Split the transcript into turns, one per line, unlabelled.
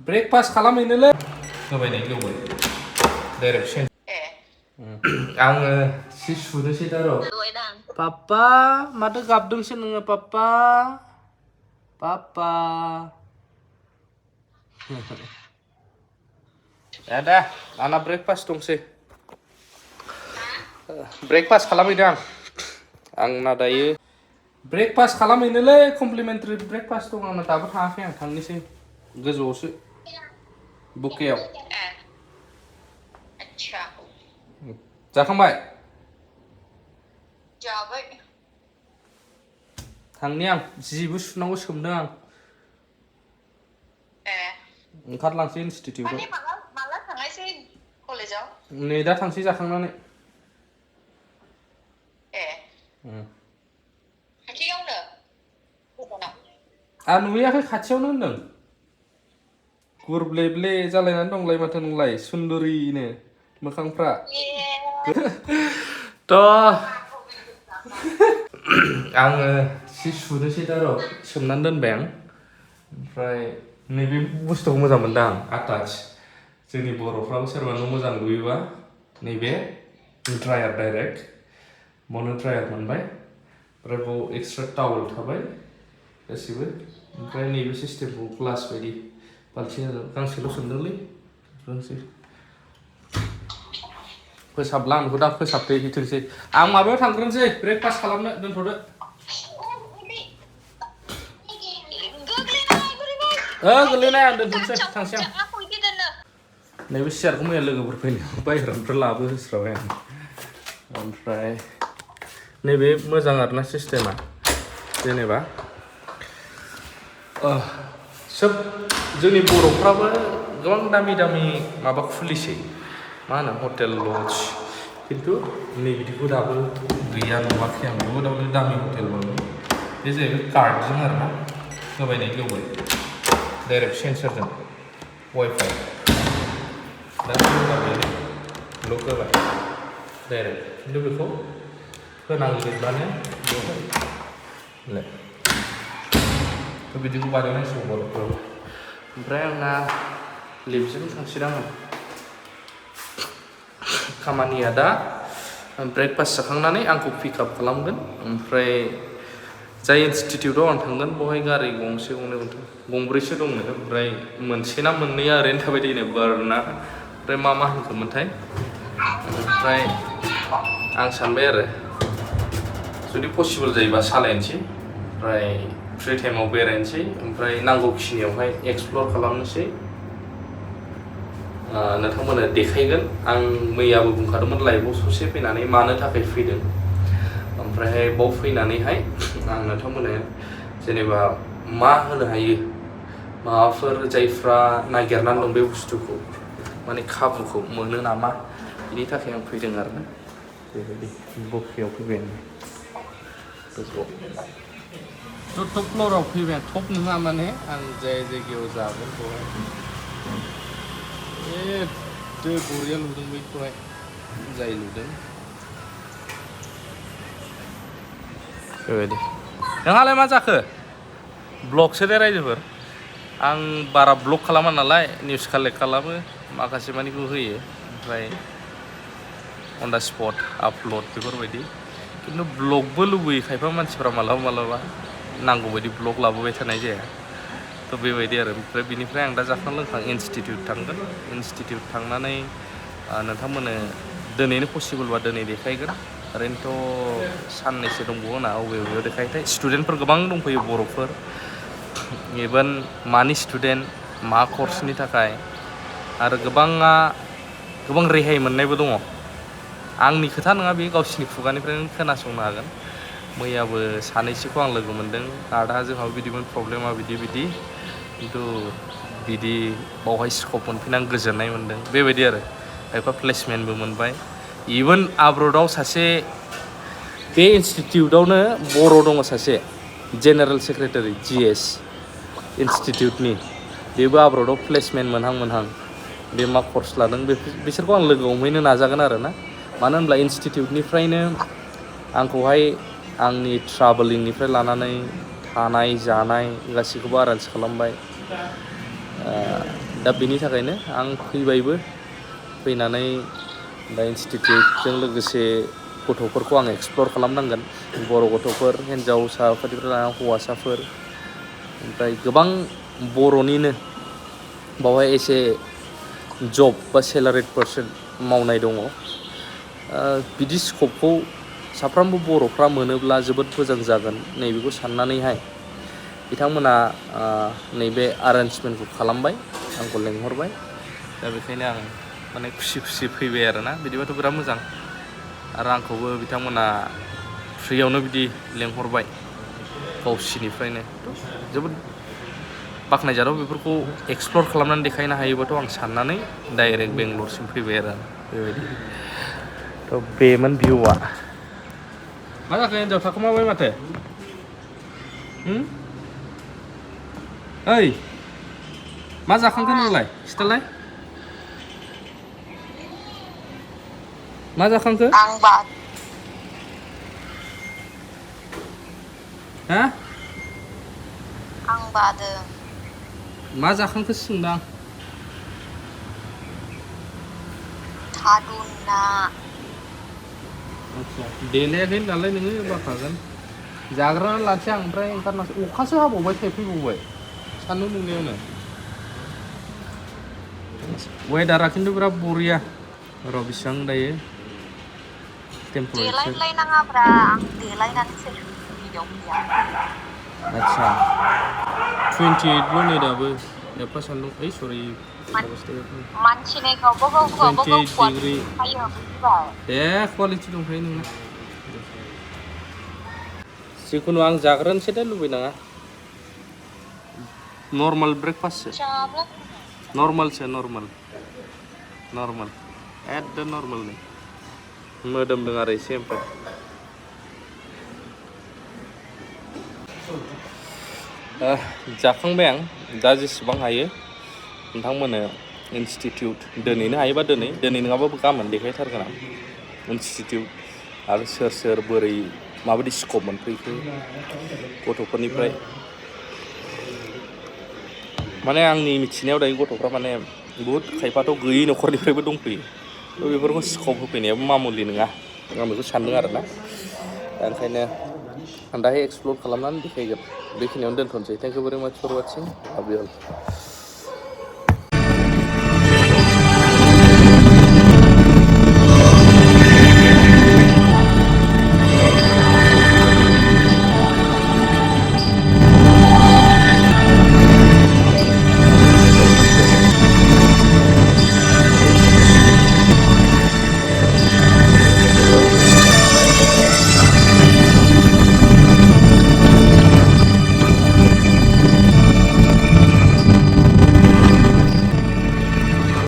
breakfast खालामहैनोलै होबायनै गेवबाय direct सेन आङो सि सुनोसै दा र' पापा माथो गाबदोंसो नोङो पापा पापा दा आंना ब्रेकफास्ट दंसै ब्रेकफास्ट खालामहैदों आंना दायो ब्रेकफास्ट खालामहैनोलै कमप्लिमेन्टारि ब्रेकफास्ट दं आंना दाबो थाङाखै आं थांनोसै गोजौआवसो बुकेयाव जाखांबाय
जाबाय
थांनि आं जिबो सुनांगौ सोमदों आं ओंखारलांसै इनस्टिटिउटआव
माला थांनायसै कलेजाव
नै दा थांसै जाखांनानै
खाथियावनो गोजानाव
नुहैयाखै खाथियावनो होनदों गुरब्लेब्ले जालायनानै दंलाय माथो नोंलाय सुन्दरिनो मोखांफ्रा थ' आङो सि सुनोसै दा र' सोमनानै दोनबाय आं ओमफ्राय नैबे बुस्थुखौ मोजां मोनदों आं आटाच जोंनि बर'फ्राबो सोरबा न' मोजां लुयोबा नैबे ड्रायार डाइरेक्ट बावनो ड्रायार मोनबाय ओमफ्राय बाव एक्सट्रा टावेल थाबाय गासिबो ओमफ्राय नैबे सिस्टेमखौ ग्लास बायदि बाल्थिं गांसेल' सोमदोंलै रोंसै फोसाबला आं बेखौ दा फोसाबदो हैथोंसै आं माबायाव थांग्रोनोसै ब्रेकफास्ट खालामनो दोनथ'दो गोलैनाय आं दोनथ'नोसै थांसै आं नैबे सियारखौ मैया लोगोफोर फैनायाव बाहेरानिफ्राय लाबोहोस्राबाय आं ओमफ्राय नैबे मोजां आरोना सिस्टेमा जेनेबा सोब जोंनि बर'फ्राबो गोबां दामि दामि माबा खुलिसै मा होनो हटेल लज खिन्थु नैबिदिखौ दाबो गैया नुवाखै आं बहुद दामि हटेल मोनो बे जाहैबाय कार्डजों आरोना होबायनै गेवबाय डाइरेक्ट सेन्सारजों वाइफाइ दा लक होबाय डाइरेक्ट खिन्थु बेखौ होनांजोबबानो बेवहाय बिदिखौ बानायनांसिगौ बर'फ्राबो ओमफ्राय आंना लिफ्टजों थांसिदां आं खामानिया दा ब्रेकफास्ट जाखांनानै आंखौ पिकआप खालामगोन ओमफ्राय जाय इनस्टिटिउटआव आं थांगोन बेवहाय गारि गंसे गंब्रैसो दंनो ओमफ्राय मोनसे ना मोननैया ओरैनो थाबाय थायो बारना ओमफ्राय मा होनखोमोनथाय ओमफ्राय आं सानबाय आरो जुदि पसिबल जायोबा सालायनोसै ओमफ्राय फ्रि टाइमाव बेरायनोसै ओमफ्राय नांगौखिनियावहाय एक्सप्लर खालामनोसै नोंथांमोननो देखायगोन आं मैयाबो बुंखादोंमोन लाइभआव ससे फैनानै मानो थाखाय फैदों ओमफ्रायहाय बाव फैनानैहाय आं नोंथांमोननो जेनेबा मा होनो हायो माबाफोर जायफ्रा नागिरनानै दं बे बुस्थुखौ माने खाबुखौ मोनो नामा बिनि थाखाय आं फैदों आरोना बेबायदि बकेयाव फैबाय आं टप फ्ल'राव फैबाय आं टप नङा माने आं जाय जायगायाव जागोन बेवहाय बरिया लुदों बैखौहाय जाय लुदों बेबायदि नोंहालाय मा जाखो ब्लगसो दे रायजोफोर आं बारा ब्लग खालामा नालाय निउस कालेक्ट खालामो माखासे मानिखौ होयो ओमफ्राय अन दा स्पट आपल'ड बेफोरबायदि खिन्थु ब्लगबो लुबैयो खायफा मानसिफ्रा मालाबा नांगौ बायदि ब्लग लाबोबाय थानाय जाया थ' बेबायदि आरो ओमफ्राय बिनिफ्राय आं दा जाखां लोंखां इनस्टिटिउट थांगोन इनस्टिटिउट थांनानै नोंथांमोननो दिनैनो पसिबोलबा दिनै देखायगोन ओरैनोथ' साननैसो दंबावो ना बबेयाव देखायथाय स्टुडेन्टफोर गोबां दंफैयो बर'फोर इभेन मानि स्टुडेन्ट मा कर्सनि थाखाय आरो गोबां रेहाय मोननायबो दङ आंनि खोथा नङा बे गावसिनि खुगानिफ्रायनो खोनासंनो हागोन मैयाबो सानैसोखौ आं लोगो मोनदों आदा जोंहाबो बिदिमोन प्रब्लेमा बिदि खिन्थु बिदि बावहाय स्कप मोनफैना आं गोजोननाय मोनदों बेबायदि आरो खायफा प्लेसमेन्टबो मोनबाय इभेन आब्रडआव सासे बे इनस्टिटिउटआवनो बर' दङ सासे जेनेरेल सेक्रेटारि GS इनस्टिटिउटनि बेबो आब्रडआव प्लेसमेन्ट मोनहां बे मा कर्स लादों बिसोरखौ आं लोगो हमहैनो नाजागोन आरो ना मानो होनब्ला इनस्टिटिउटनिफ्रायनो आंखौहाय आंनि ट्राभेलिंनिफ्राय लानानै थानाय जानाय गासैखौबो एरेन्ज खालामबाय दा बिनि थाखायनो आं फैबायबो फैनानै दा इनस्टिटिउटजों लोगोसे गथ'फोरखौ आं एक्सप्लर खालामनांगोन बर' गथ'फोर हिन्जावसाफोरनिफ्राय लानानै हौवासाफोर ओमफ्राय गोबां बर'निनो बावहाय एसे जब बा सेलारिड पारसन मावनाय दङ बिदि स्कपखौ साफ्रोमबो बर'फ्रा मोनोब्ला जोबोद मोजां जागोन नैबेखौ साननानैहाय बिथांमोना नैबे एरेन्जमेन्टखौ खालामबाय आंखौ लेंहरबाय दा बेखायनो आं माने खुसि खुसि फैबाय आरोना बिदिबाथ' बिराद मोजां आरो आंखौबो बिथांमोना फ्रियावनो बिदि लेंहरबाय गावसिनिफ्रायनो जोबोद बाख्नायजाथाव बेफोरखौ एक्सप्लर खालामनानै देखायनो हायोबाथ' आं साननानै डाइरेक्ट बेंगलरसिम फैबाय आरो बेबायदि थ' बेमोन भिउआ मा जाखो हिन्जाव थाखोमाबाय माथो ओइ मा जाखांखो नोंलाय खिथालाय मा जाखांखो हा
आं बादों
मा जाखांखो सोंदां
थादुन ना
आदसा देलायाखै नालाय नोङो बाखागोन जाग्रा लानोसै आं ओमफ्राय ओंखारनासै अखासो हाबावबाय थाइफ्रिबावबाय सान्दुं दुंनायावनो वेदारा खिन्थु बिराद बरिया र' बेसेबां दायो टेम्पारेचार
देलायलायनाङाब्रा आं देलायनानैसो भिडिअ फैया
आदसा 28ल' नै दाबो एफा सान्दुं ओइ सरि
मानसिनि गावबा गाव
28 डिग्री
थायो बुजिबाय
दे क्वालिटि दंखायो नोंना जिखुनु आं जाग्रोनोसै दे लुबैनाङा नर्माल ब्रेकफास्टसो नर्मालसो नर्माल एकदम नर्माल नै मोदोमदों आरो एसे ओमफ्राय जाखांबाय आं दा जेसेबां हायो नोंथांमोननो इनस्टिटिउट दोनैनो हायोबा दोनै नङाबाबो गाबोन देखायथारगोन आं इनस्टिटिउट आरो सोर बोरै माबायदि स्कप मोनफैखो गथ'फोरनिफ्राय माने आंनि मिथिनायाव दायो गथ'फ्रा माने बुहुद खायफाथ' गैयै न'खरनिफ्रायबो दंफैयो थ' बेफोरखौ स्कप होफैनायाबो मामुलि नङा आं बेखौ सानदों आरोना दा ओंखायनो आं दाहाय एक्सप्लर खालामनानै देखायगोन बेखिनियावनो दोनथ'नोसै थेंक इउ भेरि माच फर वाचिं लाभ इउ अल